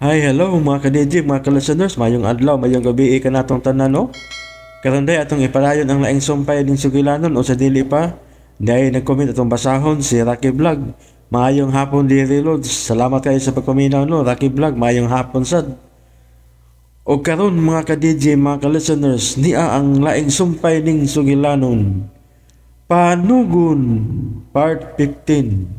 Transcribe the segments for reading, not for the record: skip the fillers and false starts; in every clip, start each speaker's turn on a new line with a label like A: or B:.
A: Hi, hello mga ka-DJ, mga ka-listeners, mayong adlaw, mayong gabi ka natong tanan, no? Karon day atong ipadayon ang laing sumpay ning sugilanon o sa dili pa. Dahil nag-comment atong basahon si Rocky Vlog. Maayong hapon diri Lods. Salamat kayo sa pagpaminaw, no, Rocky Vlog. Maayong hapon sad. O karon mga ka-DJ, mga ka-listeners, niya ang laing sumpay ning sugilanon. Panugon Part 15.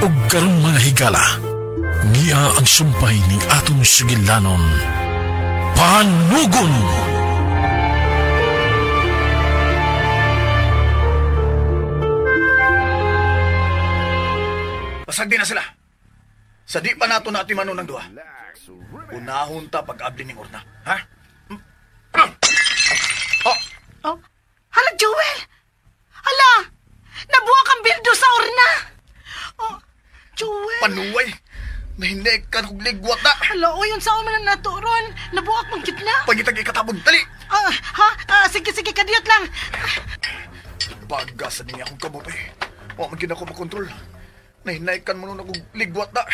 B: Ug karon mga higala, niya ang sumpay ning atong sugilanon. Panugon!
C: Pasagdi na sila. Sa di pa nato na atimanon ng duha. Unahon ta pag-abli ning urna. Ha? Oh!
D: Oh. Hala, Joel! Hala! Nabuwak ang bildo sa urna! Oh, Joel!
C: Panuway! Nahinay ka ng ligwat na!
D: Hala, o yun sa man na naturon. Nabuwak mong gitna.
C: Pagitag ikatabon, dali!
D: Ha? Sige, sige, kadiyot lang.
C: Bagasan niya akong kamot eh. Huwag man ako makontrol. Nahinay ka mo nun akong ligwat na.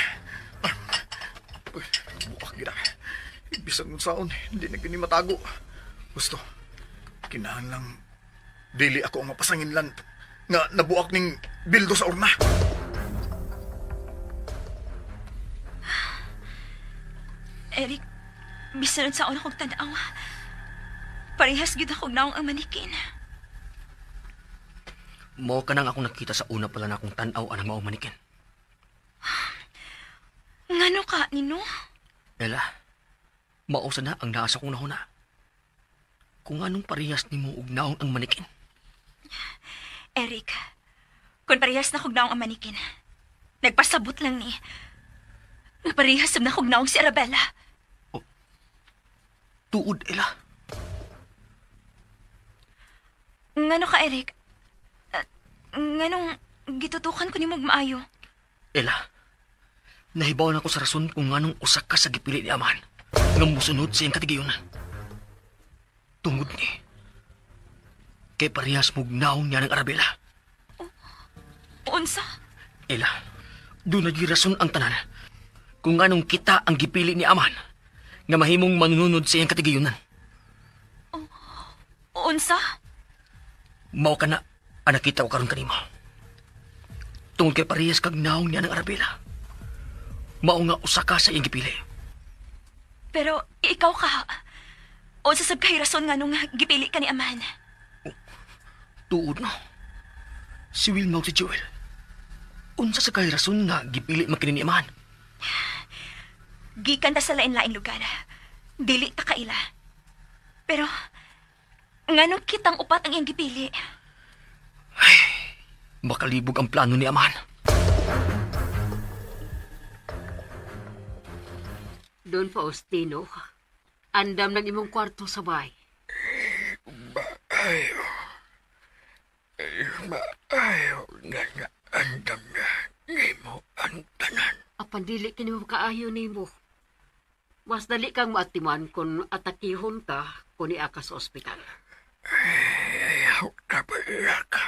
C: Uy, buwak gina. Ibisan mong saon, hindi na kini matago. Gusto, kinahan lang, dili ako ang mapasanginlan nga nabuak ning bildo sa urna.
E: Eric, bisan sa una kong tanaw, parehas gid akong naong ang manikin.
F: Mao ka nang akong nakita sa una pala na akong tanaw anang maong manikin.
E: Ngano ka, Nino?
F: Ella, mao sa na ang naasa kong nahuna. Kung anong parehas nimo og naong ang manikin.
E: Eric, kung parehas na kog naong ang manikin, nagpasabot lang ni. Nga parehas na kog naong si Arabella.
F: Oh, tuod, Ella.
E: Ngano ka, Eric? Nganong gitutukan ko nimo og maayo?
F: Ella, nahibaw na ko sa rason kung nganong usa ka sa gipili ni Amahan nga mosunod sa iyang katigayonan. Tungod ni, kay parehas mong naong niya ng Arabella.
E: Unsa?
F: Ella, doon naging rason ang tanan kung anong kita ang gipili ni Amahan nga mahimong manunod sa iyang katigayunan.
E: Unsa?
F: Mao ka na ang nakita ko karon kanimo. Tungod kay parehas kag naong niya ng Arabella. Mao nga usa ka sa iyang gipili.
E: Pero ikaw ka. Unsa sab kay rason nga nung gipili ka ni Amahan?
F: Oh, tuod no. Si Wilma o si Joel. Unsa sa kay rason nga gipili man kini ni Amahan?
E: Gikan ta sa lain-laing lugar. Dili ta kaila. Pero nganong kitang upat ang iyang gipili?
F: Ay, makalibog ang plano ni Amahan.
G: Don Faustino, andam ng imong kwarto sa bahay.
H: Maayo. Maayo nga nga andam na nimo ang tanan.
G: Apan dili kini mo kaayo nimo. Mas dali kang maatiman kung atakihon ka kung niya ka sa ospital.
H: Ayaw ka pala ka.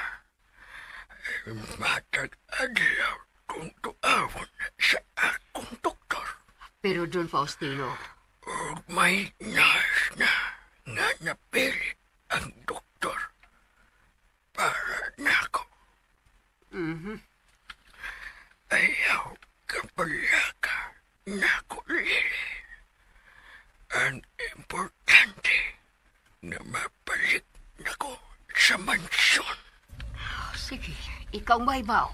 H: Matag-adlaw kung tuawon sa akong doktor.
G: Pero Don Faustino,
H: ug may nurse na nga napili ang doktor para nako.
G: Mm-hmm.
H: Ayaw ka pala ka nako, Lily. Ang importante na mabalik nako sa mansyon.
G: Sige, ikaw may baw.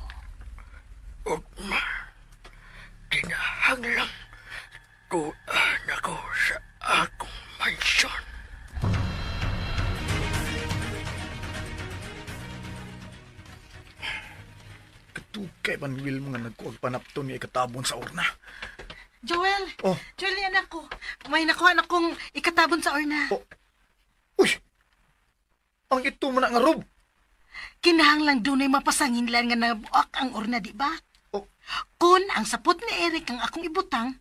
H: Ugma, kinahanglang tuan ako sa akong mansyon.
C: Katukay man, Will, mga nagkuag panapto niya ikatabon sa urna.
D: Joel!
C: Oh.
D: Joel, yan ako. May nakuha na kong ikatabon sa urna.
C: Oh. Uy! Ang ito mo na nga rob!
D: Kinahanglang dunay mapasanginlan nga nabuak ang urna, di ba?
C: Oh.
D: Kung ang sapot ni Eric ang akong ibutang,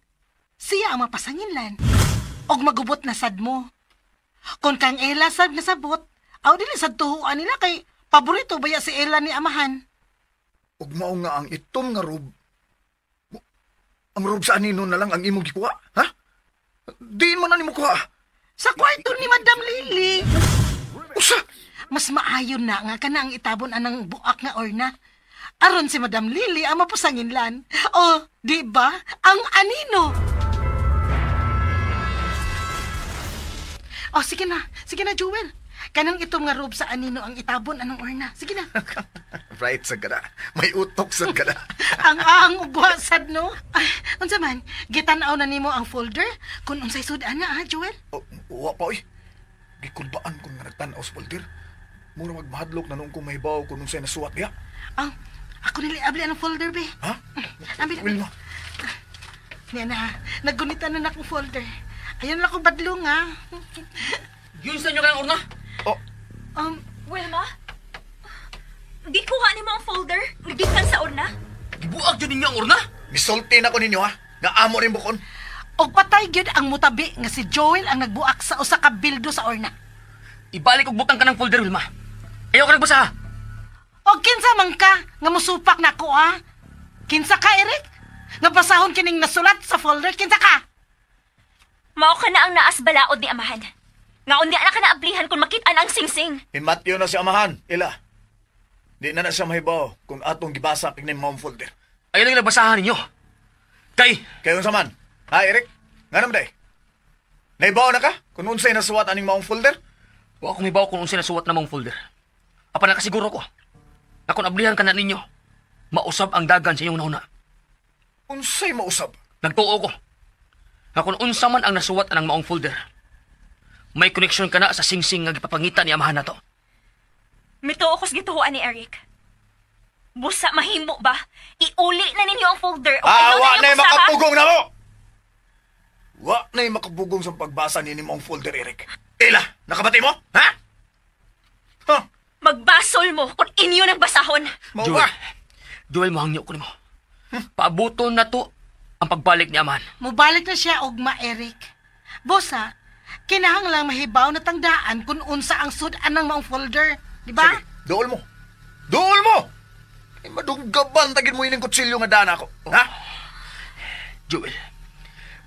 D: siya ang mapasanginlan. Og magubot na sad mo. Kung kang Ella sad nga sabot, aw dili sad tuhuan nila kay paborito baya si Ella ni amahan.
C: Ug mao nga ang itom nga robe. Ang robe sa anino na lang ang imong gikuha, ha? Diin man na nimo kuha.
D: Sa kwarto ni Madam Lily.
C: Usa!
D: Mas maayon na nga kana ang itabon anang buak nga orna. Aron si Madam Lily ang mapasanginlan. O, di ba? Ang anino. O, sige na. Sige na, Joel. Kanang itom nga robe sa anino ang itabon anang orna. Sige na.
C: Right sa kada. May utok sa kada.
D: Ang ang ugwasad, no? Ay, unsa man, gitan-aw na nimo ang folder kung unsay sud-an na, ha, Joel?
C: Oh, wa pa, oy. Gikulbaan kung nga nagtan-aw sa folder. Mura magmahadlok na noong kung mahibaw kung unsay nasuwat niya.
D: Ang, ako nili abli ang folder, be.
C: Ha?
D: Abi, abi.
C: Wilma.
D: Niya na, naggunitan na akong folder. Ayun lang akong badlong, ha.
F: Yun sa inyo ka ng orna?
C: Oh,
E: Wilma? Gikuha nimo ang folder? Gikan sa urna?
F: Gibuag yun ninyo ang orna?
C: Misulti na ko ninyo, ha? Nga amo rin bukon.
D: Og patay gyud ang mutabi nga si Joel ang nagbuak sa usa ka bildo sa orna.
F: Ibalik og butang ka ng folder, Wilma. Ayaw ka nagbasa, ha?
D: Og kinsa man ka nga musupak nako, ha? Kinsa ka, Eric? Nga basahon kining nasulat sa folder, kinsa ka?
E: Mao ka na ang naas balaod ni amahan. Nga unya na ka naablihan kung makit-an ang singsing.
C: Himatyo na si amahan, ila. Di na na siya mahibaw kung atong gibasa kining maong folder.
F: Ayaw lang nagbasahan ninyo. Kay,
C: Kayo unsa man? Ha, Eric? Nga naman day? Naibaw na ka kung unsay nasuwat aning maong folder?
F: wa akong hibaw kung unsay nasuwat na mong folder. Apan nakasiguro ko, na kung ablihan ka na ninyo, mausab ang dagan sa inyong nauna.
C: Unsay mausab?
F: Nagtuo ko, na kung unsa man ang nasuwat anang maong folder, may connection ka na sa singsing nga gipapangita ni amahan na to.
E: Mituo ko's gituhuan ni Eric. Busa mahimo ba? Iuli na ninyo ang folder. O
C: Ah,
E: ayaw
C: wa
E: na
C: na'y
E: ninyo basaha.
C: makapugong na mo! Wa na'y makapugong sa pagbasa ni maong folder, Eric. Ila, nakabati mo? Ha? Huh?
E: Magbasol mo kung inyo nang basahon.
C: Mao
F: Joel,
C: ba?
F: Joel, mohangyo ko nimo. Paabuton na to ang pagbalik ni amahan.
D: Mubalik na siya ugma, Eric. Bosa, kinahanglang mahibaw na tangdaan kung unsa ang sud-an ng maong folder, di ba?
C: Sige, duol mo. Duol mo! Ay, madunggaban tagin mo ining kutsilyo nga dana ko. Ha?
F: Joel,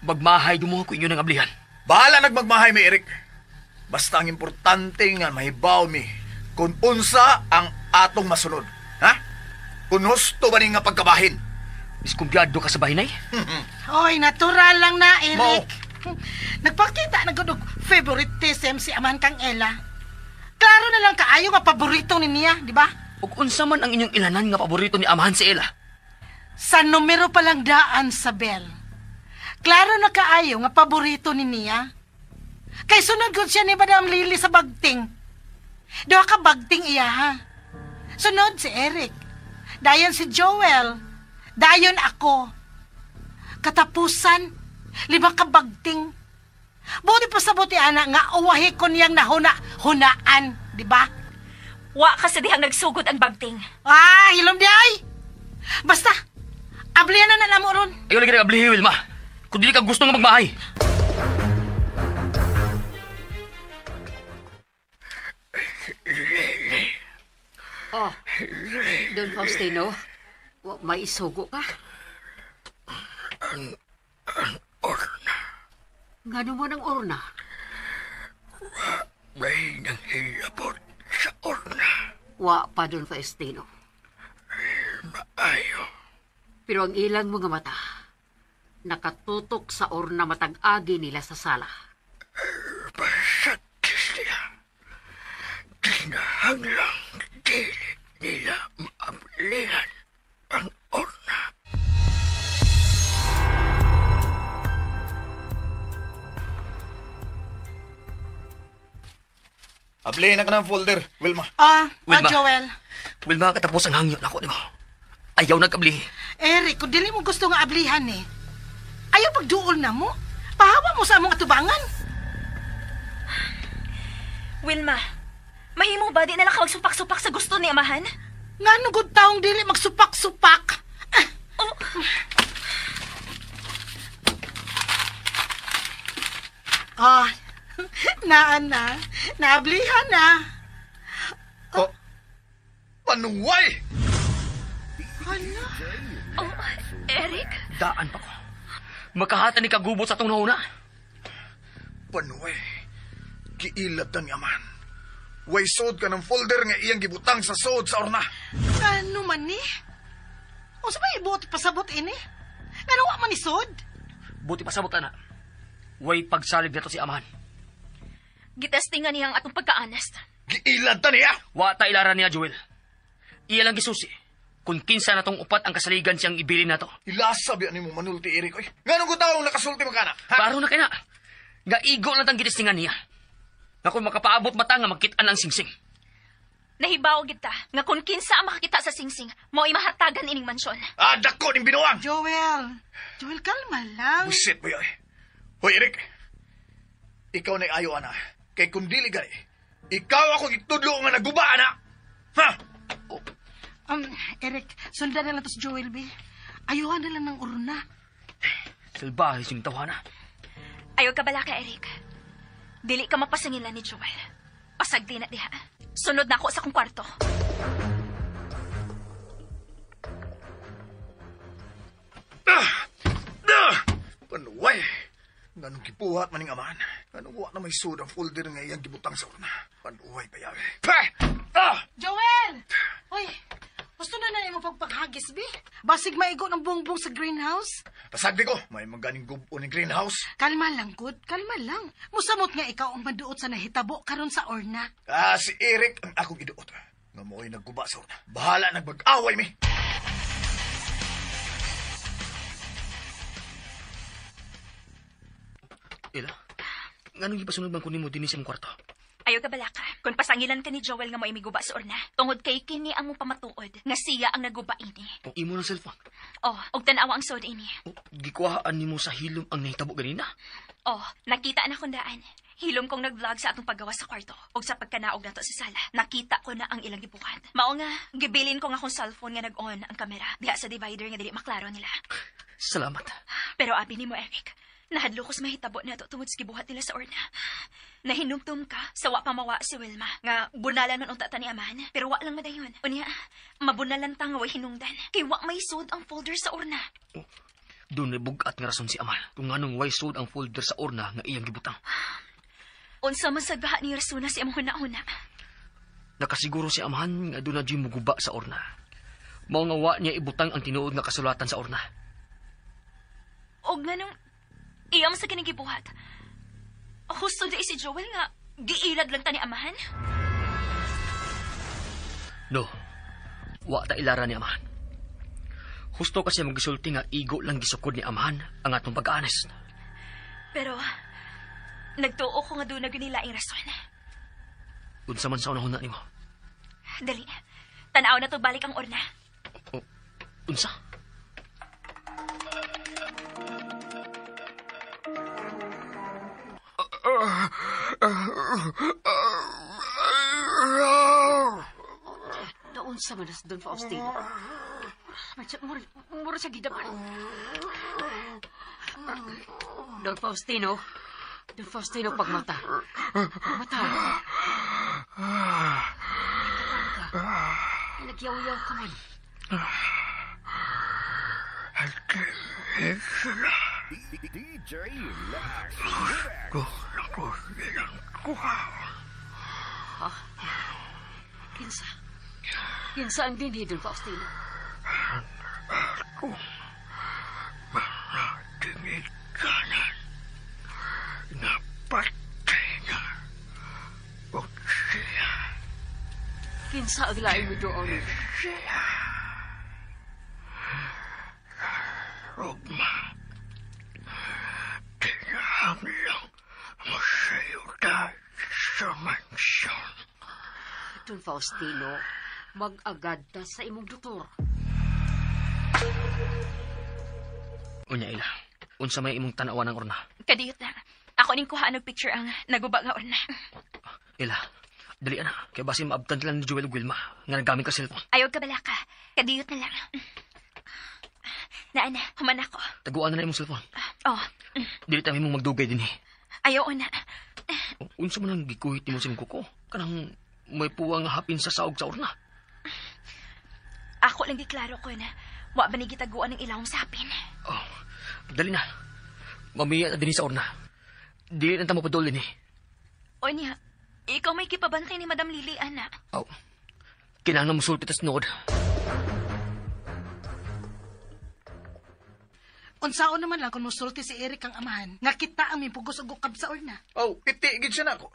F: magmahay dumo ko inyo ng ablihan.
C: Bahala nagmagmahay mi, Eric. Basta ang importante nga mahibaw mi kung unsa ang atong masunod. Ha? Kung husto ba ni nga pagkabahin?
F: Diskumpiyado ka sa bahinay?
D: Hoy, natural lang na, Eric.
C: Mao.
D: Nagpakita na gud og favoritism si amahan kang Ella. Klaro na lang kaayo nga paborito ni niya, di ba?
F: Ug unsa man ang inyong ilanan nga paborito ni amahan si Ella?
D: Sa numero pa lang daan sa bell. Klaro na kaayo nga paborito ni niya. Kay sunod gud siya ni Madam Lily sa bagting. Duha ka bagting iya ha. Sunod si Eric. Dayon si Joel. Dayon ako. Katapusan, 5 ka bagting. Buti pa sa buti, ana, nga uwahi ko niyang nahuna-hunaan, di ba?
E: Wa ka sa dihang nagsugod ang bagting.
D: Ah, hilom di ay! Basta, ablihan na na mo ron.
F: Ayaw lagi nag-ablihi, Wilma. Kung dili ka gusto nga magmahay.
G: Oh, Don Faustino, may isugo ka?
H: Ang orna.
G: Ngano mo ng orna?
H: May nanghilabot sa orna.
G: Wa pa, Don Faustino.
H: Maayo.
G: Pero ang ilang mga mata, nakatutok sa orna matag-agi nila sa sala.
H: Pasakis sila. Kinahanglang dili nila maablihan ang orna.
C: Ablihin na ka ng folder, Wilma.
F: Wilma.
D: Joel.
F: Wilma, katapos ang hangyo nako nimo. Ayaw nag-ablihi.
D: Eric, kung dili mo gusto nga ablihan eh. Ayaw pagduol na mo. Pahawa mo sa among atubangan.
E: Wilma, mahimo ba di na lang ka magsupak-supak sa gusto ni amahan?
D: Ngano gud taong dili magsupak-supak?
E: Oh.
D: Ah, naan na. Naablihan na.
C: Oh. Panuway!
D: Hala.
E: Oh, Eric?
F: Daan pa ko. Makahata ni kagubot sa atong nauna.
C: Panuway. Giilad ta ni Aman. Way sod ka ng folder nga iyang gibutang sa sod sa orna.
D: Ano man ni? O sa may ibuot pasabot ini? Ano wa man ni sod?
F: Buti pasabot ana. Way pagsalig nato si Amahan.
E: Gitestingan niya ang atong pagka-honest.
C: Giilad ta niya!
F: Wa ta ilaran niya, Joel. Iya lang gisusi. Kung kinsa na tong upat ang kasaligan siyang ibilin nato.
C: Ilasa biya nimo manulti, Eric. Oy, nganong ko taong nakasulti mo kana? Ha?
F: Klaro na kay na. Nga igo na tang gitestingan niya. Nga kung makapaabot mata nga makit-an ang singsing.
E: Nahibaw gid ta nga kung kinsa ang makakita sa singsing, mao'y mahatagan ining mansyon.
C: Ah, dako ning binuang!
D: Joel, Joel, kalma lang.
C: Busit mo yun. Hoy, Eric. Ikaw na'y ayo, ana. Kay kung dili gani, ikaw ako gitudlo nga naguba, ana. Ha?
D: Eric, sundan na lang to si Joel, be. Ayuhan na lang ng urna.
F: Salbahe siyang tawana.
E: Ayaw ka bala ka, Eric. Dili ka mapasangilan ni Joel. Pasagdi na diha. Sunod na ako sa akong kwarto.
C: Ah! Panuway! Nganong gibuhat maning amahan? Nganong wa na may sud ang folder nga iyang gibutang sa urna? Panuway pa yawe. Pa! Ah!
D: Joel! Uy, gusto na na imo pagpaghagis, be. Basig maigo ng bongbong sa greenhouse.
C: Pasagdi ko, may maganing gubo ng greenhouse.
D: Kalma lang, good. Kalma lang. Musamot nga ikaw ang maduot sa nahitabo karon sa orna.
C: Ah, si Eric ang akong iduot. Nga mo'y nagguba sa urna. Bahala nagmag-away mi.
F: Ila, nganong gipasunod man ko nimo dinhi sa imong kwarto?
E: Ayaw ka balaka. Kung pasangilan ka ni Joel nga mo'y miguba sa urna, tungod kay kini ang mong pamatuod nga siya ang naguba ini.
F: O imo ng cellphone.
E: Oh, og tan-awa ang sod ini.
F: O, gikuhaan nimo sa hilom ang nahitabo ganina.
E: Oh, nakita na kong daan. Hilom kong nag-vlog sa atong paggawa sa kwarto og sa pagkanaog nato sa sala. Nakita ko na ang ilang gibuhat. Mao nga, gibilin ko nga akong cellphone nga nag-on ang kamera diha sa divider nga dili maklaro nila.
F: Salamat.
E: Pero abi nimo, Eric, nahadlo ko sa mahitabo nato tungod sa gibuhat nila sa urna. Nahinumdum ka sa wa pa mawa si Wilma nga bunalan man unta ta ni amahan, pero wa lang madayon. Unya, mabunalan ta nga way hinungdan kay wa may sud ang folder sa urna.
F: Oh, doon may bugat nga rason si Amal kung nganong way sud ang folder sa urna nga iyang gibutang.
E: Unsa man sagbaha ni Rasuna si among huna-huna.
F: Nakasiguro si Amahan nga doon na dyan muguba sa urna. Mao nga wa niya ibutang ang tinuod nga kasulatan sa urna.
E: Og nganong iyam sa kinigibuhat. Husto di si Joel nga giilad lang ta ni Amahan?
F: No, wa ta ilara ni Amahan. Husto kasi magisulti nga igo lang gisukod ni Amahan ang atong pag-anes.
E: Pero nagtuo ko nga doon na gunilaing rason.
F: Unsa man sa unahuna nimo?
E: Dali, tanaw na to balik ang urna.
F: O, unsa?
G: Naunsa man nas Don Faustino. Mura siya gidaman. Don Faustino. Don Faustino, pagmata. Pagmata. Ka. Nagyaw-yaw ka man. Ha? Kinsa? Kinsa ang dinhi, Don Faustino?
H: Mga tingikanan napatay na og siya.
G: Kinsa ang laing mo doon?
H: Siya. Rugma. Tinahanglang masayuta sa mansyon.
G: Don Faustino, mag-agad ta sa imong doktor.
F: Unya, Ila, unsa may imong tan-awan ang urna?
E: Kadiyot lang. Ako ning kuhaan og picture ang naguba nga urna.
F: Ila, dali na. Kaya basin maabtan lang ni Joel ug Wilma nga naggamit ka cellphone.
E: Ayaw ka balaka. Kadiyot na lang. Naa na, human ako.
F: Taguan na na imong cellphone.
E: Oh,
F: Dili ta mong magdugay dinhi.
E: Ayaw na.
F: Unsa man ang gikuhit nimo sa imong kuko? Kanang may puwa nga hapin sa saog sa urna.
E: Ako lang giklaro ko na wa ba ni gitaguan ng ilawom sa hapin.
F: Oh, dali na. Mamiya na dinhi sa urna. Dili na ta mopadol dinhi.
E: Onya, ikaw may kipabantay ni Madam Lily, ana.
F: Oh. Kinahanglan mo sulti tas nood.
D: Unsaon naman lang kung musulti si Eric ang amahan, nga kita ang mipugos og ukab sa urna.
C: Oh, piti gid siya nako.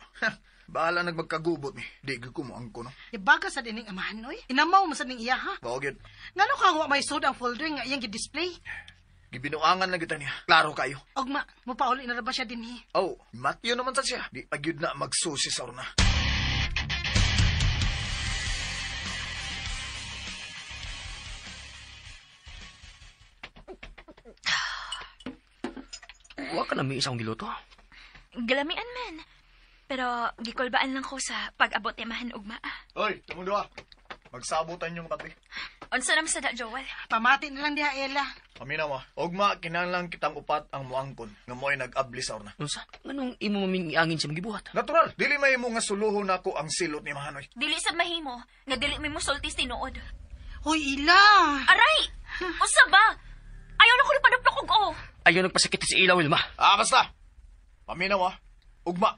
C: Bahala nagmagkagubot ni. Di gid ko mo angko no.
D: Ibaga sa dining amahan, oy. Inamaw mo sa ning iya, ha?
C: Mao gyud.
D: Ngano ka wa may sud ang folder nga iyang gi-display?
C: Gibinuangan lang kita niya. Klaro kayo.
D: Ugma, mupauli na ra ba siya dinhi?
C: Oh, Matthew naman sa siya. Di pa gyud na magsusi sa urna.
F: Wa ka na may isang giluto.
E: Galamian man. Pero gikulbaan lang ko sa pag-abot ni amahan ugma.
C: Oy, tumundo ah. Magsabutan yung tabi.
E: Unsa naman sa da, Joel?
D: Pamati na lang diha, Ella.
C: Paminaw ah. Ugma, kinahanglan kitang upat ang muangkon nga mo'y nag-abli sa urna.
F: Unsa? Nganong imo maming iangin siya magibuhat?
C: Natural, dili may mo nga suluhon nako ang silot ni Mahanoy.
E: Dili sa mahimo nga dili may musulti tinuod.
D: Hoy, Ila!
E: Aray! Unsa ba? Ayaw na ko ni panuplok og o.
F: Ayaw nagpasakit si Ila, Wilma.
C: Ah, basta. Paminaw ah. Ugma,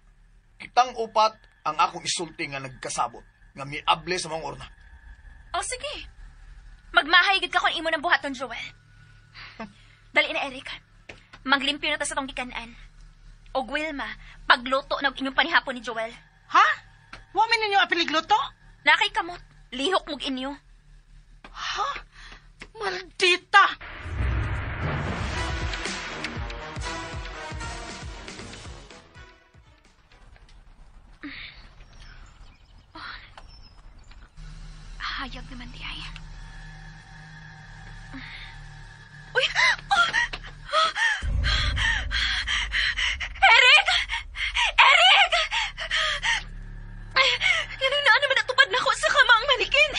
C: kitang upat ang akong isulti nga nagkasabot nga miable sa mga urna.
E: O sige. Magmahay gid ka kung imo ng buhaton, Joel. Dali na, Eric. Maglimpyo na ta sa tong gikanan. Og Wilma, pagluto na og inyong panihapon ni Joel.
D: Ha? Wa man ninyo apiligluto?
E: Nakay kamot, lihok mog inyo.
D: Ha? Maldita!
E: Hayag naman di ay. Uy! Oh! Eric! Eric! Ganun na naman natupad na ko sa kama ang manikin.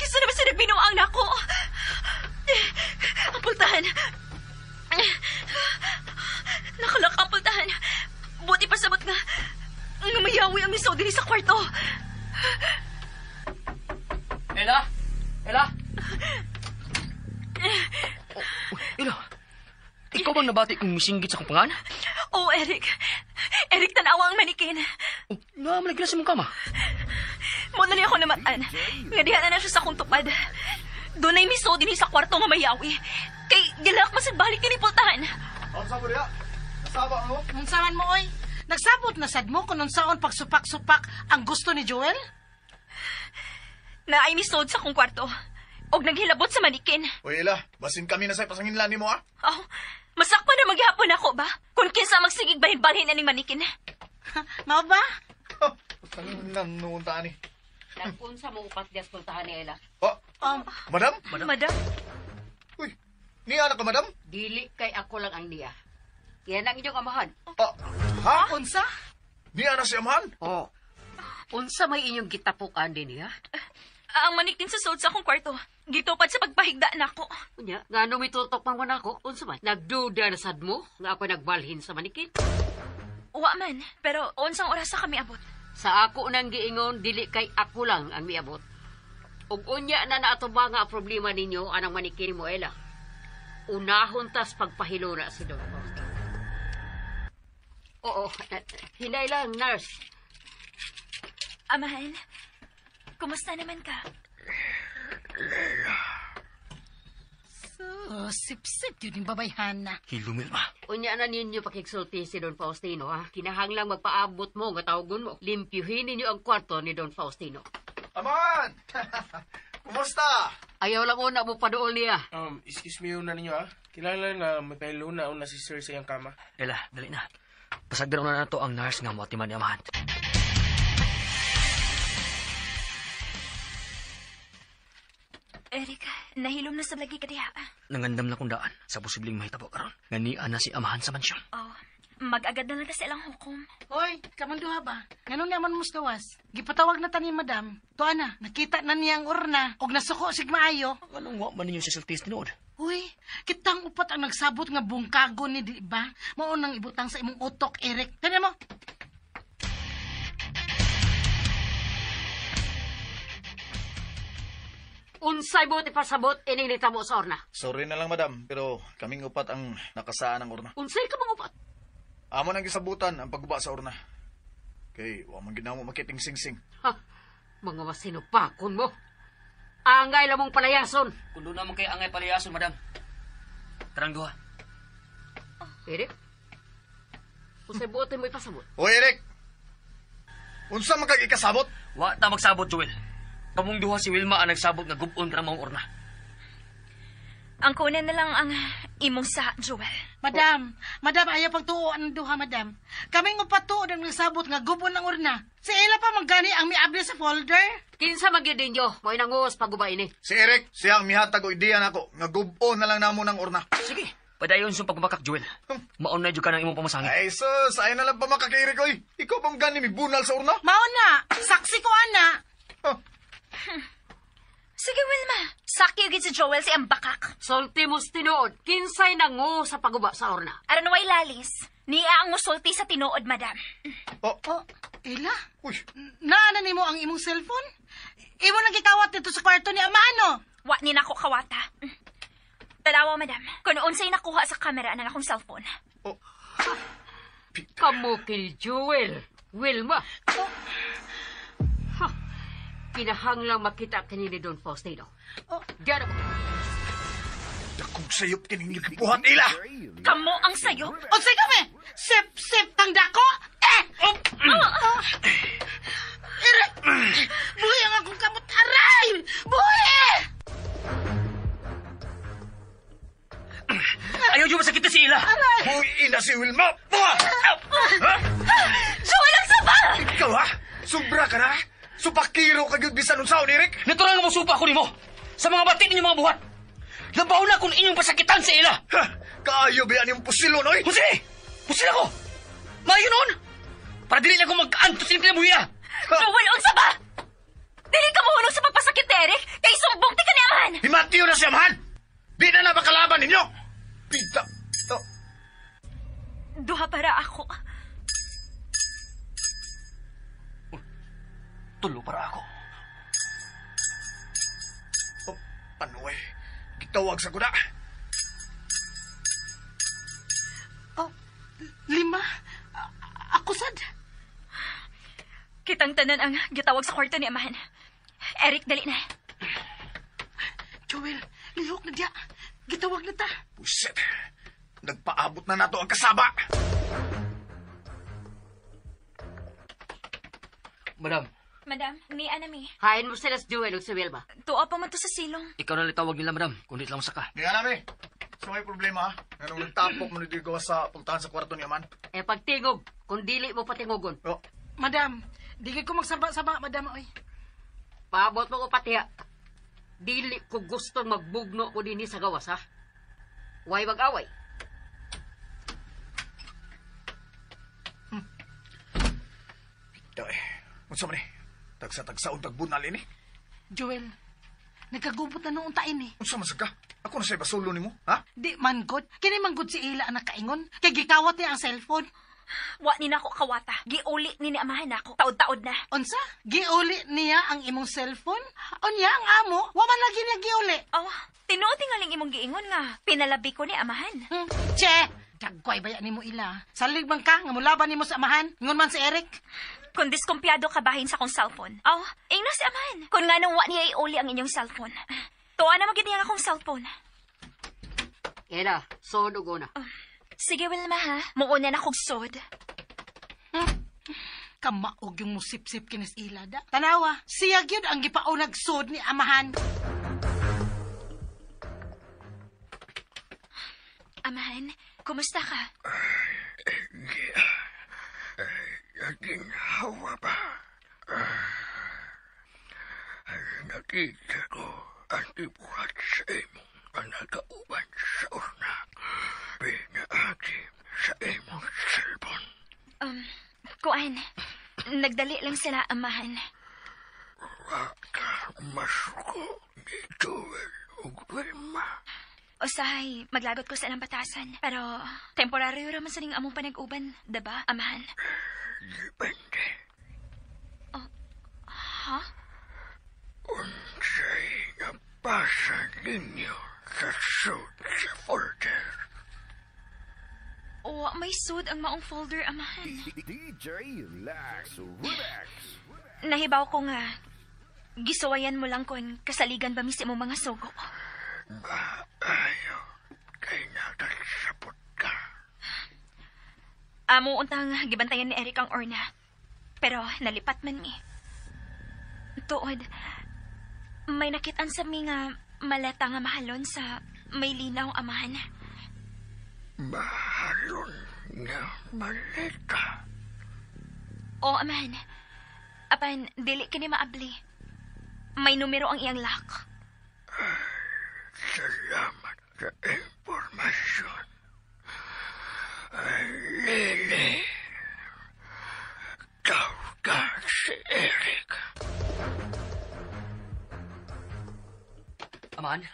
E: Kisa naman sa nagbinuang na ako. Ang pultahan. Nakalak ang pultahan. Buti pa sabot nga. Nga mayawi ang misaw din sa kwarto.
F: Ella? Ella? Oh, Ella, ikaw bang nabati kong misinggit sa akong pangan?
E: Oh, Eric. Eric, tanawa ang manikin.
F: Oh, naman sa mong kama.
E: Muna niya ako namatan. Nga diha na na siya sa akong tupad. Doon ay miso din sa kwarto nga mayawi. Kay gilak masagbalik din pultahan.
C: Unsa mo diha? Nasaba mo?
D: Unsa man mo, oy? Nagsabot na sad mo kung unsaon pagsupak-supak ang gusto ni Joel?
E: Na ay misod sa akong kwarto. Og naghilabot sa manikin.
C: Uy, Ella, basin kami na sa pasanginlan nimo ah.
E: Oh, masakpan na maghihapon ako ba? Kung kinsa magsigig balhin-balhin aning manikin.
D: Mao ba?
C: Pasanginlan noon ta ni.
G: Nag-unsa mo upat dias pultahan ni Ella.
C: Oh, madam?
E: Madam?
C: Uy, niya na ka, madam?
G: Dili kay ako lang ang niya. Yan ang inyong amahan.
C: Ah, ha?
D: Unsa?
C: Niya na si amahan?
G: Oh. Unsa may inyong gitapukan din niya?
E: Ang manikin sa sod sa akong kwarto. Gitupad sa pagpahigda nako.
G: Unya, nga nung mitutok man man ako, unsa man? Nagduda na sad mo nga ako nagbalhin sa manikin?
E: Wa man, pero unsang oras sa kami abot?
G: Sa ako nang giingon, dili kay ako lang ang miabot. Ug unya na naatubang nga ang problema ninyo anang manikin mo, Ella. Unahon tas pagpahilo na si Don Fausto. Oo, hinay lang, nurse.
E: Amahan, kumusta naman ka?
D: So, sip-sip yun yung babayhana.
F: Hilumil ma.
G: Unya na ninyo pakigsulti si Don Faustino, ha? Kinahanglang magpaabot mo nga tawagon mo. Limpyuhin ninyo ang kwarto ni Don Faustino.
C: Amahan! Kumusta?
G: Ayaw lang una mo paduol niya.
I: Excuse me una ninyo ah. Kilala na may pahilo na una si sir sa iyang kama.
F: Ella, dali na. Pasagdan na na to ang nurse nga moatiman ni amahan.
E: Eric, nahilom na sa lagi ka diha.
F: Nangandam na kong daan sa posibleng mahitabo karon. Nga niya na si amahan sa mansyon.
E: Oh, mag-agad na lang ta sa ilang hukom.
D: Hoy, kamanduha ba? Ganun naman mo gawas. Gipatawag na ta ni madam. Tuwa na, nakita na niya ang urna. Og nasuko sig maayo.
F: Anong wa man ninyo sa sultis tinuod?
D: Uy, kitang upat ang nagsabot nga bungkago ni, di ba? Mao nang ibutang sa imong utok, Eric. Tanda mo.
G: Unsay buot ipasabot ining nitamo sa orna?
C: Sorry na lang, madam, pero kaming upat ang nakasaan ang urna.
G: Unsay ka mga upat?
C: Amo nang gisabutan ang pagguba sa urna. Kay wa man ginamo makiting singsing.
G: Ha, mga masinupakon mo. Angay lamong palayason.
F: Kung doon naman kay angay palayason, madam. Tarang duha.
G: Eric? Unsay buot mo ipasabot?
C: Oy, Eric! Unsa man kag ikasabot?
F: Wa ta magsabot, Joel. Kamong duha si Wilma ang nagsabot nga gubon ka ng mga urna.
E: Ang kunan na lang ang imong sa, Joel.
D: Madam, madam, ayaw pagtuo ang duha, madam. Kaming upat tuod ang nagsabot nga gubon ang urna. Si Ella pa manggani ang miabli sa folder.
G: Kinsa man gyud ninyo, mo'y nanguos pagguba ini.
C: Si Eric, siyang mihatag og ideya nako nga gubo na lang namo ng urna.
F: Sige, padayon sa pagbumakak, Joel. Maon na jud ka ng imong pamasangit.
C: Ay sus, ay na lang pa makaka Eric oy. Ikaw bang gani mibunal sa urna?
D: Mao na, saksi ko ana.
C: Huh.
E: Sige, Wilma. Sakyo gid si Joel si ambakak.
G: Sulti mo sa tinuod, kinsay nanguos sa pagguba sa orna?
E: Aron way lalis. Niya ang musulti sa tinuod, madam.
C: Oh,
D: Oh, Ella,
C: uy.
D: naana nimo ang imong cellphone? Imo nang gikawat dito sa kwarto ni Amano.
E: Wa ni nako kawata. Tanawa, madam. Kung unsay nakuha sa kamera ng akong cellphone.
C: Oh.
G: Kamo kil Joel, Wilma.
D: Oh,
G: Ha, kinahanglang makita kini ni Don Faustino.
D: Oh.
G: Diyan ako.
C: Dakong sayop kining gibuhat ila.
E: Kamo ang sayo.
D: unsay kami? Sip, sip, tang dako? Eh! Oh, oh. Eric! Buhi ang akong kamot. Aray! Buhi!
F: Ayaw jud masakit si Ila.
C: Uy, ina si Wilma. Buha! Ha?
E: Joel, ang saba!
C: Ikaw ha? Sobra ka na? Supakiro ka gyud bisan unsaon, Eric?
F: Natural nga mosupa ako nimo sa mga batit ninyong mga buhat. Labaw na kung inyong pasakitan sa ila.
C: Ha! Kaayo ba yan yung pusilon, oy?
F: Jose! Pusil ako! Maayo noon! Para dili na ako mag-antos sa kinabuhi.
E: Joel, unsa ba? Dili ka mohunong sa pagpasakit ni Eric, kay sumbong ti ka ni Amahan.
C: Himatiyo na siya, mahal! Di na na makalaban ninyo! Pita! Oh.
E: Duha para ako.
F: Tulo para ako.
C: Oh, panuay. Gitawag sa kuda.
D: Oh, lima. Ako sad.
E: Kitang tanan ang gitawag sa kwarto ni Amahan. Eric, dali na.
D: Joel, lihok na diya. Gitawag na ta.
C: Buset. Nagpaabot na nato ang kasaba.
F: Madam,
E: Madam, ni Anami.
G: Hain mo sila si Joel ug si Wilma.
E: Tuwa pa man to sa silong.
F: ikaw na litawag nila, madam. Kundi lang saka.
C: Di alam eh. So may problema ha? Anong nagtapok mo nito gawa sa pultahan sa kwarto ni Aman?
G: Eh pagtingog, kung dili mo patingogon.
C: Oh,
D: Madam, di ko magsaba-saba, madam, oy.
G: Paabot mo ko patiha. Dili ko gustong magbugno ko dinhi sa gawas, ha? Way mag-away.
C: ito eh. Unsa man eh? Tagsa-tagsaon tagbunal ini.
D: Joel, nagkagubot na noong tain eh.
C: Unsa man sad ka? Ako na sa basulo nimo, ha?
D: Di man god. Kini man god si Ila ang nakaingon. Kay gikawat niya ang cellphone.
E: Wa ni nako kawata. Giuli ni Amahan nako. Taod-taod na.
D: Unsa? Giuli niya ang imong cellphone? Unya ang amo, wa man lagi niya giuli.
E: Oh, tinuod tingaling imong giingon nga. Pinalabi ko ni Amahan.
D: Che, dagway ba yan nimo Ila? Salig man ka nga mulaban nimo sa amahan. Ingon man si Eric.
E: Kung diskumpiyado ka bahin sa akong cellphone. Oh, ingno si Amahan. Kung nga nung wa niya iuli ang inyong cellphone. Tuwa na magid niya ang akong cellphone.
G: Ela, sod og una.
E: Sige, Wilma ha. Muuna na kog sod.
D: Kamaog yung musip-sip kinis Ila da. Tanawa, siya gyud ang gipaunag sod ni amahan.
E: Amahan, kumusta ka?
H: Naginhawa ba? Nakita ko ang ibuhat sa imong panagauban sa urna. Pinaagi sa imong cellphone.
E: Kuan, nagdali lang sila, Amahan.
H: Wa ka masuko ni Joel ug Wilma.
E: Usahay, maglagot ko sa ilang batasan. Pero, temporaryo raman sa ning among panag-uban, diba, amahan?
H: Depende.
E: Oh, ha?
H: Unsay nabasa ninyo sa suit sa folder?
E: O, may sud ang maong folder, amahan.
J: DJ Lex Remix.
E: Nahibaw ko nga, gisuwayan mo lang kon kasaligan ba mi sa imong mga sugo.
H: Maayo, kay natagsapot ka.
E: Amo untang gibantayan ni Eric ang orna. Pero nalipat man mi. Tuod, may nakitaan sa mi nga maleta nga mahalon sa may linaw, amahan.
H: Mahalon nga maleta?
E: Oo, amahan. Apan, dili kini maabli. May numero ang iyang lock.
H: Salamat sa impormasyon. Lily, tawag si Eric.
F: Aman,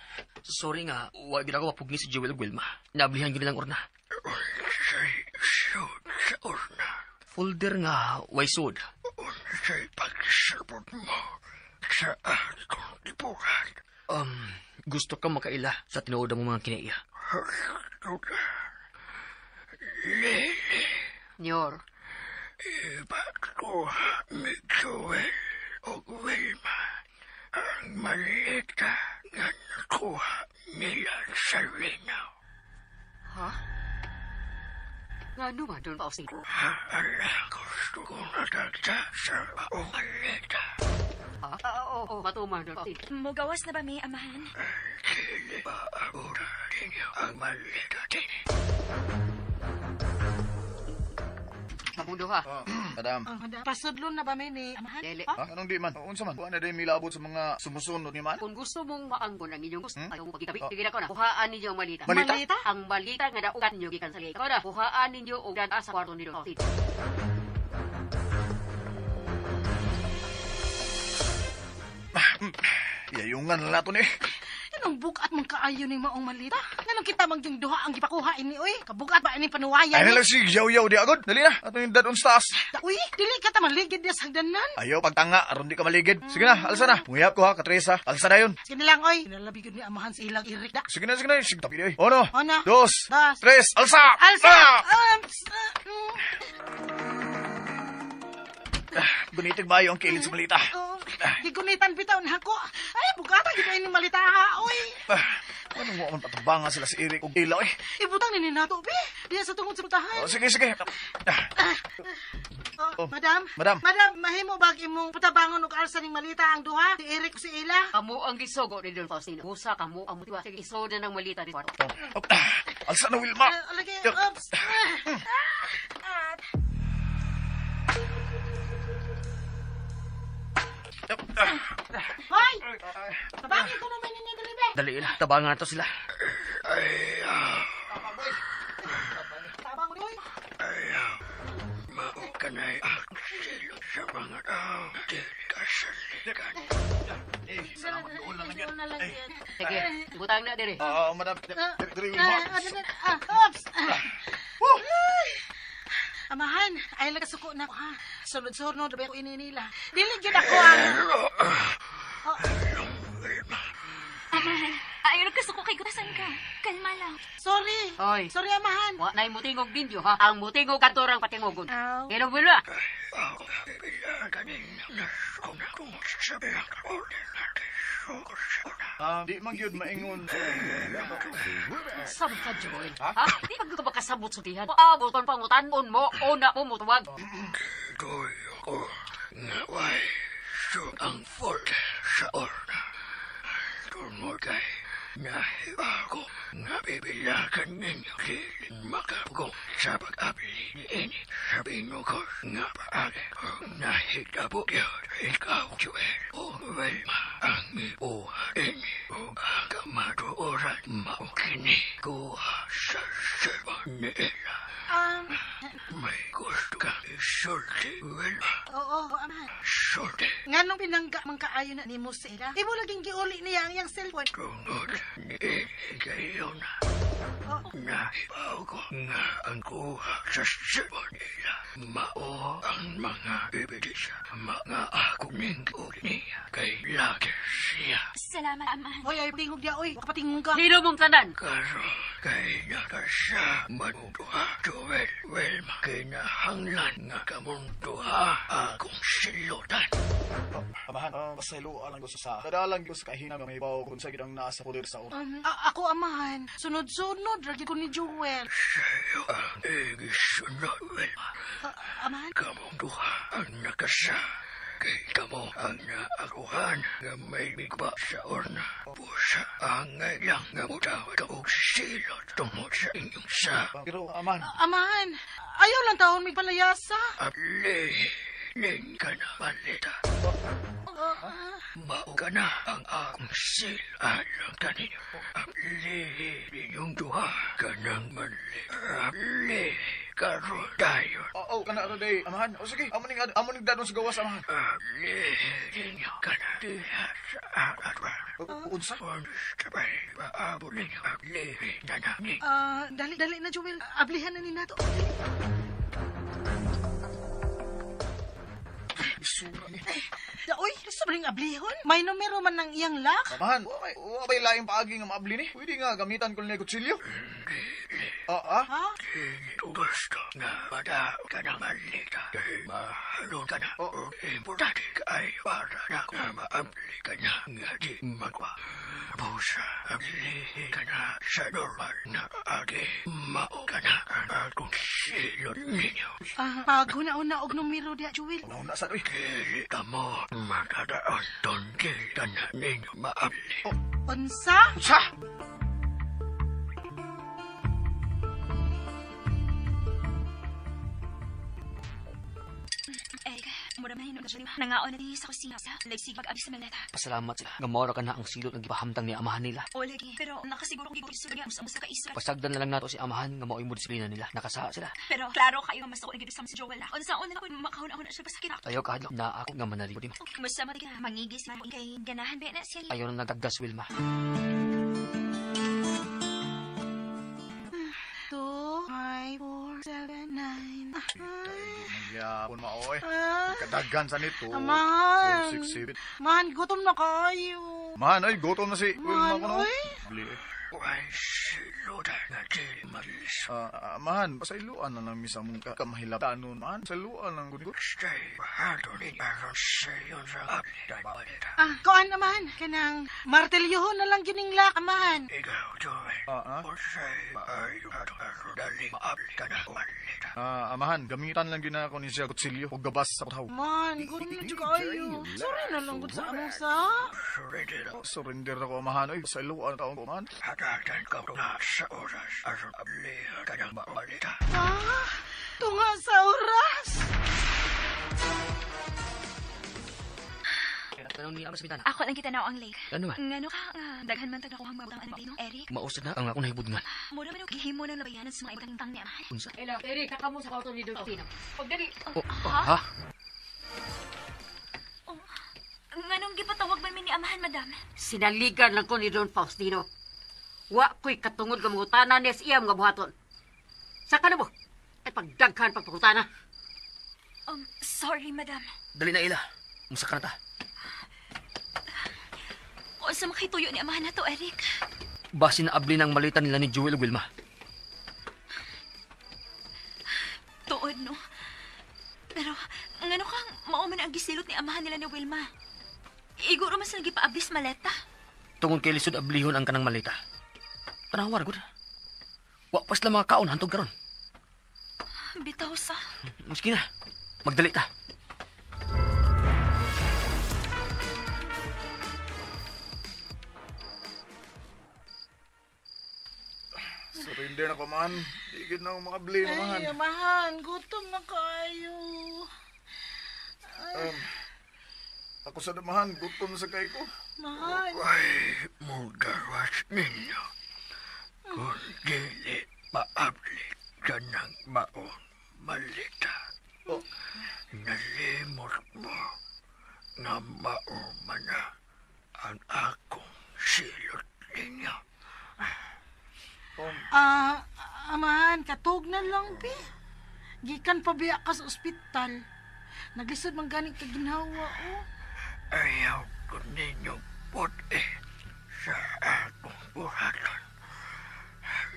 F: sorry nga, wa gid ako mapugni si Jewel Wilma. Nablihan gid lang orna.
H: Unsay sud sa orna?
F: Folder nga way sud.
H: Unsay pagsabot mo sa akong gibuhat?
F: Gusto ka makaila sa tinuod mo mga kinaiya.
H: Lily.
G: Nyor.
H: Ipakuha ni Joel o Wilma ang maleta nga nakuha nila sa linaw.
G: Ha? Nga naman doon pa sila?
H: Hala, gusto kong natagta sa maleta.
G: Ha? Oo, matuman doon.
E: Mugawas na ba may amahan?
H: Dili ba abura ninyo ang maleta din?
G: Mamundo ha.
C: Madam.
D: Pasudlon na ba may ni amahan?
G: Dili.
C: Ha? Anong di man? Unsa man? Kuha na din milabot sa mga sumusunod ni man?
G: Kung gusto mong maanggon ang inyong gusto, ayaw mo pagkitabi. Sige na ko na. Kuhaan ninyo ang malita.
C: Malita?
D: Malita?
G: Ang malita nga daugan ninyo gikan sa lika. Ko na. Kuhaan ninyo og dad sa kwarto ni Don.
C: Iyayungan na nato ni.
D: Anong bugat mong kaayo ni maong malita? Anong kita mangyong duha ang gipakuha ini, uy? Kabugat ba ini panuwayan?
C: Ay na lang si Yaw-Yaw di agod. Dali na. Ato yung dadon sa taas.
D: Uy, dili ka ta maligid niya sa hagdanan.
C: Ayaw, pagtanga. Aron di ka maligid. Sige na, alsa na. Pungayap ko ha, Katresa. Alsa na yun.
D: Sige na lang, oy. Kinalabi ni amahan sa ilang irik da.
C: Sige na, sige na. Sige, tapi di, oy. Uno,
D: Uno,
C: dos,
D: dos,
C: tres, alsa!
D: Alsa!
C: Ah!
D: Ah!
C: Gunitig ba yung kilid sa malita?
D: Gigunitan bitaw na ako. Ay, bugata, gid ini malita ha, oy.
C: Ano mo man patubangan sila si Eric og Ila, oy?
D: Ibutang ni nato, be. Diya sa tungod sa putahan.
C: Oh, sige, sige.
D: Oh, madam.
C: Madam.
D: Madam, mahimo bag imong putabangon og alsa ning malita ang duha, si Eric ug si Ila.
G: Kamo ang gisugo ni Don Faustino. Busa kamo ang mutiwa. Sige, isoda ng malita di kwarto.
C: Alsa na, Wilma.
D: Lagi, oops. Hoy! Tabangin ko naman ninyo dali, be.
F: Dali ila, tabangan to sila.
D: Tabang, oy.
H: Ayaw. Mao ka na'y ang sa mga tao. Dili ka saligan.
C: Salamat doon lang yan.
G: Sige, butang na diri.
C: Madam. Diri, Wilma.
D: Oops. Amahan, ay nagasuko na ako, ha. Sunod-sunod, ba ako ininila. Dili gyud ako ang...
E: Amahan, ayaw nagkasuko kay Gutasan ka. Kalma lang.
D: Sorry.
G: Oy.
D: Sorry, amahan.
G: Wa na'y mutingog ninyo, ha? Ang mutingog kantorang patingogon.
D: Aw.
G: Hello, Wilma.
C: Di man gyud maingon.
G: Sab ka, Joel. Ha? Di pag ka makasabot sa tihan. Paabot ang pangutanon mo, una mo mutuwag.
H: Tuyo ko nga way ang folder sa orna. Tungod kay nahiba ko nga bibilakan ninyo kilin makapugong sa pag-abli niini sa binukos nga paagi. Nahitabo yun ikaw, Joel, o Wilma, ang mibuhat ini o ang kamatuoran mao kini kuha sa cellphone ni Ella. May gusto ka isulti, Wilma.
D: Oo, amahan.
H: Sulti.
D: Nganong pinangga man kaayo na nimo sa ila? Imo laging giuli niya ang iyang cellphone.
H: Tungod ni higayon. Nahibaw ko nga ang kuha sa cellphone nila. Mao ang mga ebidensya. Mga ako ning uli niya. Kay lagi siya.
E: Salamat, amahan.
D: Hoy, ay tingog niya, oy. Makapatingog ka.
G: Hino mong tanan.
H: Karon kay nakasya manuduha Joel Wilma. Kinahanglan nga kamong duha akong silutan.
C: Amahan, pasayloa lang ko sa kadalang ko sa kahina nga may bawo kung sa gidang naa sa poder sa oras.
D: Ako, amahan. Sunod-sunod, lagi ko ni Joel.
H: Sa'yo ang igisunod, Wilma.
D: Amahan?
H: Kamong duha ang nakasya. Kay kamo ang naakuhan nga may migba sa orna. Pusa angay lang nga mutawad og silot tungod sa inyong sa.
C: Pero, amahan.
D: Amahan, ayaw lang taon may palayasa.
H: Abli, ning ka na malita. Mao ka na ang akong sil alang kaninyo. Abli, ninyong duha ka ng mali. Abli, karon dayon.
C: Oo, kana ro day, amahan. O sige, amo ning dadon sa gawas, amahan.
H: Abli, ninyo ka na diha sa arat.
C: Unsa?
H: Sabay, maabot ninyo. Abli, na na ni.
D: Dali na, Joel. Ablihan na ni nato. Uy, gusto ba rin ablihon? May numero man ng iyang lock?
C: Amahan, wa ba'y laing paagi nga maabli ni? Pwede nga gamitan ko niya kutsilyo.
D: Ha?
H: Gusto nga madaot ka ng malita. Dahil mahalon ka na. Oo, importante kay para na nga maabli ka na nga di magwa. Pusa, abli ka na sa normal na agi. Mao ka na ang akong silot ninyo.
D: Paghuna-una og numero diya, Joel.
C: Una sa uy.
H: Dili ka mo makadaon. Tungkil ka na ninyo maabli.
D: Unsa?
C: Unsa?
E: Eric, mura man hinog siya. Nangaon na sa kusina sa lagsig pag-abi sa maleta.
F: Pasalamat sila. Nga ka na ang silot nga gipahamtang ni amahan nila.
E: O lagi, pero nakasiguro kong gigurso niya sa musa ka isa.
F: Pasagdan na lang nato si amahan nga mao'y mo disiplina nila. Nakasaha sila.
E: Pero klaro kayo nga mas ako nagigusam si Joel. Unsa una ko makahuna-huna siya pasakit.
F: Ayaw kahadlok na ako nga manaligo di mo.
E: Masama ka mangigis man kay ganahan ba na siya.
F: Ayaw na nagtagdas, Wilma.
D: 2, 5, 4, 7, 9.
C: Magyapon maoy. Kadagan sa nito.
D: Amahan.
C: 4, 6, 7.
D: Man, gutom na kayo.
C: Man, ay, gutom na si Wilma
D: Man,
C: ko no.
D: oy.
C: Bli.
H: Way silutan nga dili malis.
C: Amahan, pasayloan na lang misa mong kamahilatanon, man. Pasayloan lang ko.
H: Stay, bahato ni aron sayon sa abli malita.
D: Kuan, amahan. Kanang martilyohon na lang gining lock, amahan.
H: Ikaw, Joel. Unsay maayo ato aron dali maabli ka na malita.
C: Amahan, gamitan lang gina ako ni siya kutsilyo o gabas sa kutaw.
D: Man, gutom na jud kayo. Sorry na lang gud sa among sa.
H: Surrender ako.
C: Surrender ako, amahan. Oy, pasayloan na taon ko, man.
H: Hatagan ka na sa oras aron abli ka na malita.
D: Tunga sa oras.
F: Tanong niya mas bitana.
E: Ako lang kita na ang lake.
F: Ano man?
E: Ngano ka nga daghan man tag nakuhang mga butang ano, Eric?
F: Mausad na ang akong nahibudngan.
E: Mura man og gihimo ng labayanan sa mga ibutang niya.
F: Unsa?
G: Ela, Eric, kakamo sa kwarto ni Don Tino. Pagdali.
F: Oh, ha?
E: Nganong gipatawag man mi ni amahan, madam?
G: Sinaligan lang ko ni Don Faustino. Wa ko'y katungod nga mangutana niya sa iya mga buhaton. Saka na mo? Ay pagdaghan pagpangutana.
E: Sorry, madam.
F: Dali na ila. Musa ka na ta.
E: O sa makituyo ni amahan na to, Eric.
F: Base na abli ng malita nila ni Joel ug Wilma.
E: Tuod, no? Pero, ngano kang mao man ang gisilot ni amahan nila ni Wilma? Iguro man sila gipaablis maleta.
F: Tungod kay lisod ablihon ang kanang malita. Tanawar, gud. Wa pa sila mga kaon hantog karon.
E: Bitaw sa.
F: Maski na. Magdali ta.
C: Surrender na ko, man. Di na akong makabli, amahan.
D: Ay, amahan, gutom na kayo.
C: Ako sa damahan, gutom sa kay ko.
D: Mahal.
H: Way mugawas ninyo. Kung dili maabli kanang maong malita.
C: Oh.
H: Nalimot mo nga mao man na ang akong silot ninyo.
D: Amahan, katug na lang, bi. Gikan pa biya ka sa ospital. Naglisod man gani ka ginhawa, oh.
H: Ayaw ko ninyong puti sa akong buhaton.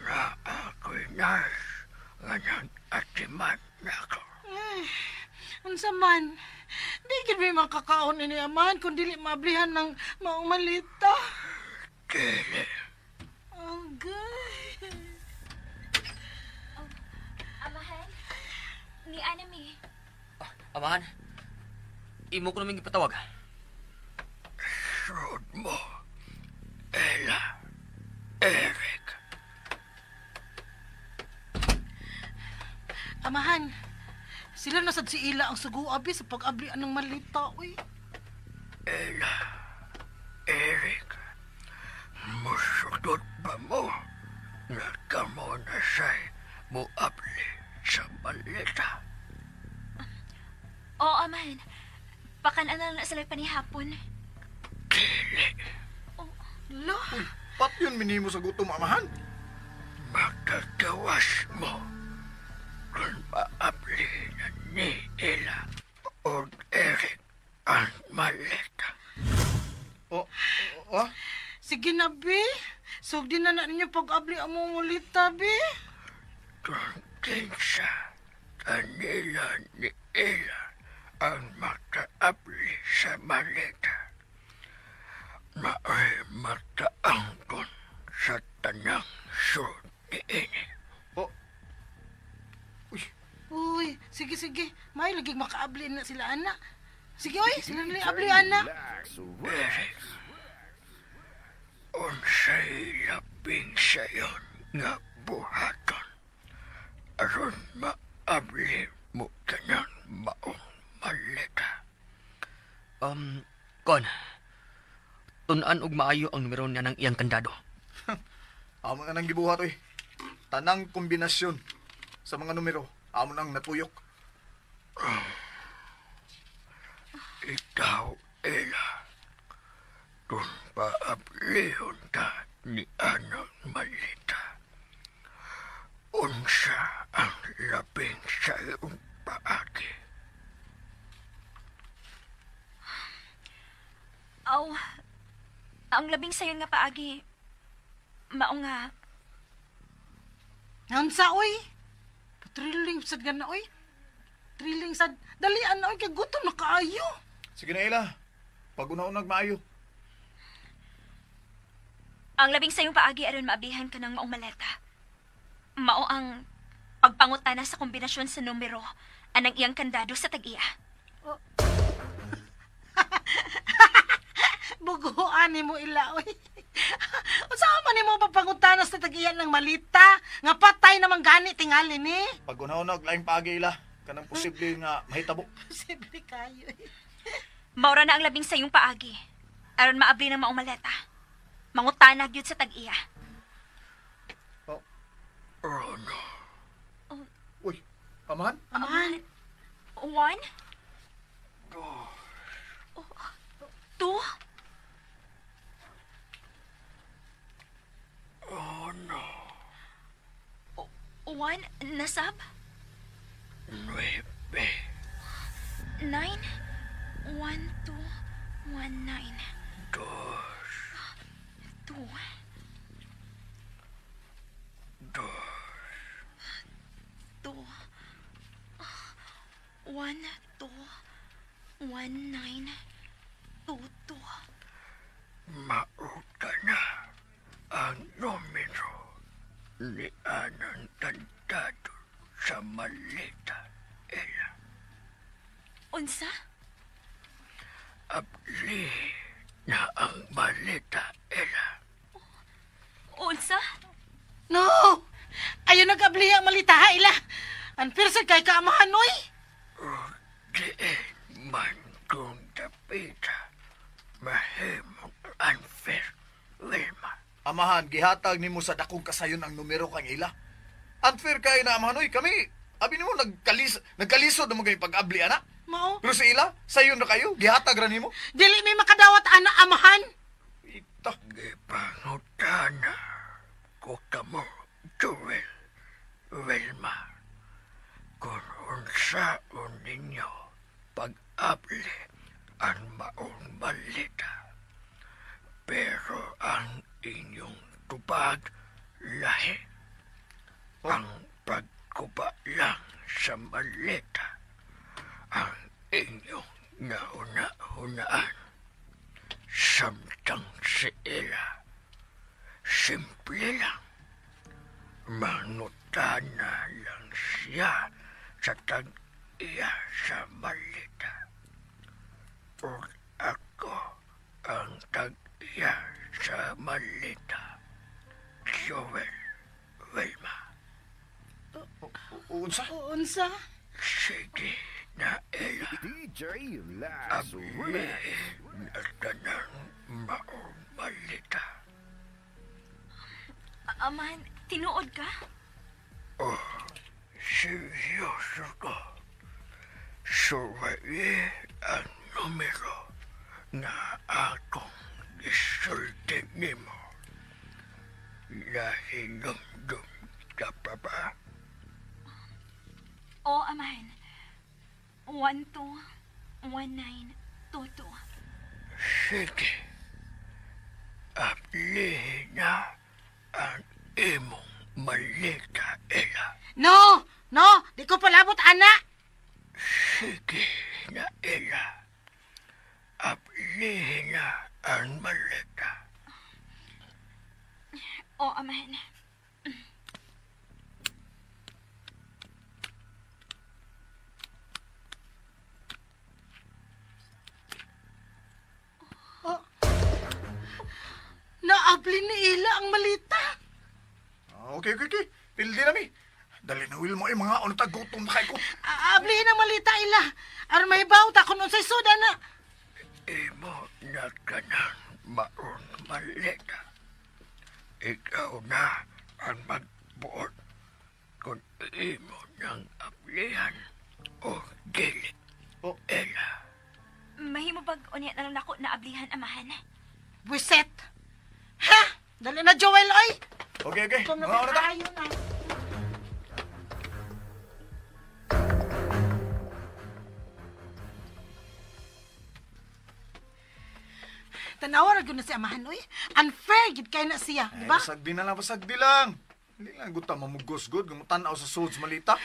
H: Na ako'y nurse nga nag-atiman na ako.
D: Ay, unsa man. Di gid mi makakaon ini, amahan, kung dili maablihan ng maong malita.
H: Dili.
D: Agay.
E: Amahan, ni Anami.
F: Amahan, imo ko namin gipatawag.
H: Sud mo, Ella, Eric.
D: Amahan, sila na sad si Ila ang sugo-abi sa pag-abli anong malita, uy.
H: Ella, Eric, musugot ba mo nga kamo na siya'y muabli sa malita?
E: Oo, amahan. Pakan-an na sila panihapon.
H: Dili.
E: Oh.
D: Lo.
C: Uy, pat yun minimo sa gutom, amahan.
H: Makagawas mo kung maabli na ni Ella o Eric ang maleta.
C: Oh, oh,
D: Sige na, bi. Sugdi na na ninyo pag-abli ang mong mulita, bi.
H: Kung kinsa kanila ni Ella ang makaabli sa maleta, maoy makaangkon sa tanang sud niini.
C: Oh. Uy.
D: Uy, sige, sige. May lagi makaabli na sila, anak. Sige, uy, sila na abli, anak.
H: Eric, unsay labing sayon nga buhaton aron maabli mo kanang maong maleta.
F: Kon, tun-an og maayo ang numero niya ng iyang kandado.
C: Amo nga nang gibuhat, oy. Tanang kombinasyon sa mga numero, amo nang natuyok.
H: Ikaw, Ella, kung paablihon ka ni Anang Malita, unsa ang labing sa iyong paagi?
E: Aw, ang labing sayon nga paagi, mao nga.
D: Unsa, oy? Thrilling sad nga na, oy. Thrilling sad. Dalian na, oy, kay gutom na kaayo.
C: Sige na, Ella. Pag-una-unag maayo.
E: Ang labing sayong paagi aron maablihan ka ng maong maleta. Mao ang pagpangutana sa kombinasyon sa numero anang iyang kandado sa tag-iya.
D: Oh. Buguan ni mo ila, oy. Unsa man nimo pagpangutana sa tag-iya ng malita? Nga patay naman gani tingali ni.
C: Pag-una-unag laing paagi, Ella. Kanang posible nga mahitabo.
D: Posible kayo.
E: Maura na ang labing sayong paagi aron maabli ng maong maleta. Mangutana gyud sa tag-iya.
C: Oh.
H: Rono.
E: Oh.
C: Uy, amahan?
D: Amahan.
E: 1? 2?
H: Oh, no.
E: 1, nasab?
H: 9.
E: 9, 1, 2, 1, 9.
H: 2.
E: 2.
H: 2.
E: 2. 1, 2, 1, 9, 2, 2.
H: Mauta na ang numero ni Anang Kandado sa maleta, Ella.
E: Unsa?
H: Abli na ang maleta, Ella.
E: Unsa?
D: No! Ayaw nag-abli ang malita, ha, Ila? Unfair sad kay kaamahan, oy!
H: Diin man kung dapita, mahimong unfair, Wilma.
C: Amahan, gihatag nimo sa dakong kasayon ang numero kang Ila. Unfair kayo na amahan, oy. Kami, abi nimo nagkalisod na mo kami pag-abli, ana.
D: Mao.
C: Pero sa ila, sayon na kayo, gihatag ra nimo.
D: Dili may makadawat ana amahan.
C: Ita.
H: Gipangutana ko kamo, Joel, Wilma, kung unsaon ninyo pag-abli ang maong malita. Pero ang inyong tubag lahi. Ang pagkuba lang sa malita ang inyong nauna-hunaan. Samtang si Ella, simple lang. Mangutana lang siya sa tag-iya sa malita. Ug ako ang tag-iya sa malita. Joel, Wilma.
C: Unsa?
D: Unsa?
H: Sige na, Ella.
J: DJ Lax
H: Remix. Na tanang maong malita.
E: Amahan, tinuod ka?
H: Oh, seryoso ko. Suwaye ang numero na akong gisulti nimo. Nahinumdum ka pa ba?
E: Oo, amahan. 1, 2, 1, 9, 2, 2.
H: Sige. Ablihin na ang imong malita, Ella.
D: No! No! Di ko palabot, ana!
H: Sige na, Ella. Ablihin na ang malita.
E: Oo, amahan.
D: Oh. Naabli ni Ella ang malita.
C: Okay, okay, okay. Pildi na mi. Dali na, Will mo ay mga ano gutom na kay ko.
D: Ablihin ang malita, Ella. Aron mahibaw ta kung unsay suda na.
H: Imo na kanang maong malita. Ikaw na ang magbuot kung imo nang ablihan o dili.
C: Oh.
H: Ella.
E: Mahimo bag unya na lang nako na ablihan, amahan.
D: Wiset! Ha? Dali na, Joel, oy!
C: Okay, okay.
D: Kung
C: Mga ano ta.
D: nabitayo na. Tanawa ra gyud na si amahan, oy. Unfair gid kay na siya, di ba?
C: Ay, basag di na lang, basag di lang. Hindi lang guta mamugos-god, gumutanaw sa swords malita.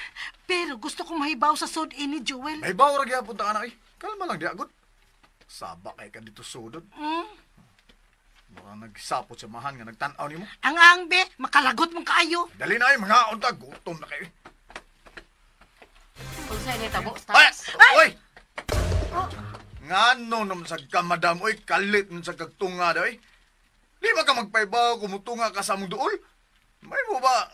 D: Pero gusto kong mahibaw sa sud ini, Joel.
C: May baw ra gyapon ta anak eh. Kalma lang di agod. Saba kay ka dito sudod. Mura nagsapot sa mahan nga nagtan-aw nimo.
D: Ang angbe, makalagot mong kaayo.
C: Dali na ay mga unta gutom na kayo.
G: Unsay ni tabo sa
C: Ay!
G: taas?
C: Oy! Ngano naman sa ka, madam, oy, kalit naman sa kagtunga daw, eh. Di ba ka magpaibaw kumutunga ka sa among duol? May mo ba,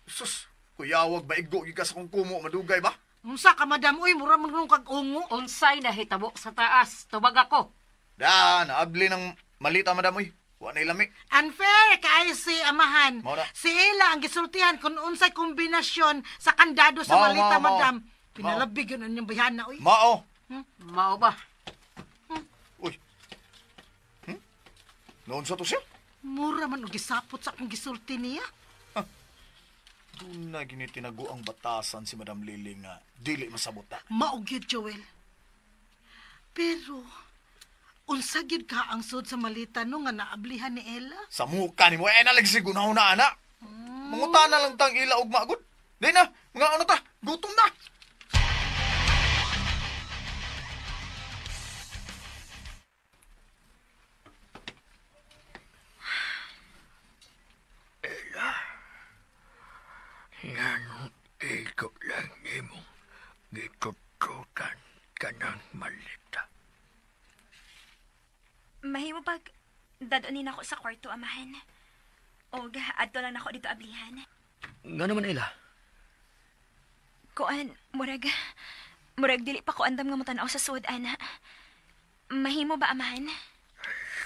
C: sus, kuyawag ba igo ka sa kong kumo, madugay ba?
D: Unsa ka, madam, uy, mura man nung kag ungo.
G: Unsay nahitabo sa taas? Tubag ako.
C: Da, naabli ng malita, madam, oy. Wa na ilami.
D: Unfair kaayo si amahan.
C: Mao na.
D: Si Ella ang gisultihan kung unsay kombinasyon sa kandado sa
C: Mao,
D: malita,
C: mao, mao.
D: madam. Pinalabig yun ang inyong bayhana, uy.
C: Mao.
G: Mao ba?
C: Uy. Noon sa to siya?
D: Mura man og gisapot sa akong gisulti niya.
C: Doon na ginitinago ang batasan si Madam Lily nga dili masabot ta.
D: Mao gyud, Joel. Pero unsa gyud ka ang sud sa malita no nga naablihan ni Ella?
C: Sa muka ni mo, eh nalag sigunaw na, ana. Manguta na lang tang ila og magod. Di na, mga ano ta, gutom na.
H: Nganong ikaw lang imong gitutukan kanang malita.
E: Mahimo bag dadonin ako sa kwarto, amahan. Og adto lang nako dito ablihan.
F: Nga naman, Ella.
E: Kuan, murag dili pa ko andam nga motanaw sa sud, ana. Mahimo ba, amahan?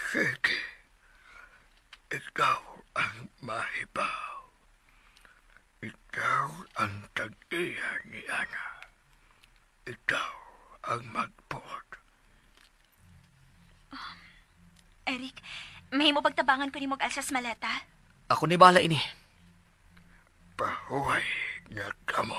H: Sige. Ikaw ang mahibaw. Ikaw ang tag-iya ni Ana. Ikaw ang magpuot.
E: Eric, mahimo pagtabangan ko nimo og alsas maleta.
F: Ako ni bahala ini.
H: Pahuway na kamo.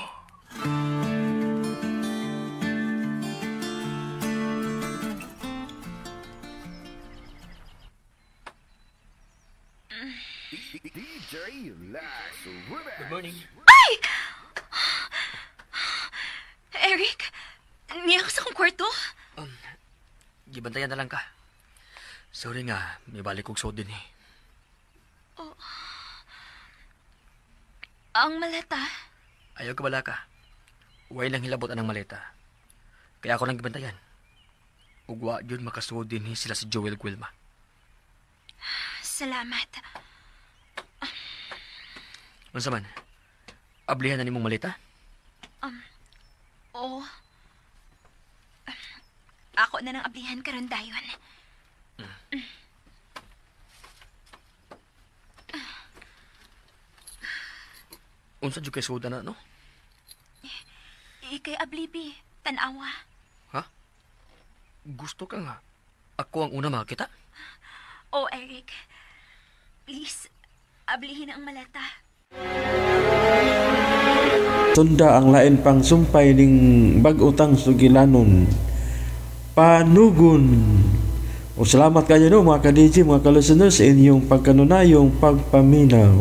J: DJ Lax Remix.
F: Good morning.
E: Ay! Eric, niya ka sa akong kwarto?
F: Gibantayan na lang ka. Sorry nga, may balik kog suod din eh.
E: Oh. Ang maleta.
F: Ayaw ka bala ka. Way lang hilabot anang maleta. Kaya ako lang gibantayan. Ugwa yun makasuod din eh sila si Joel Guilma.
E: Salamat.
F: Unsa man? Ablihan na nimong maleta?
E: Oo. Ako na nang ablihan karon dayon.
F: Unsa jud kay suodan na no?
E: Ikay ablibi, tanawa.
F: Ha? Gusto ka nga. Ako ang una makakita?
E: Oh, Eric. Please, ablihin ang maleta.
A: Tunda ang lain pang sumpay ning bag-utang sugilanon. Panugon. O salamat kayo no mga ka-DJ, mga ka-listeners sa inyong pagkanunayong pagpaminaw.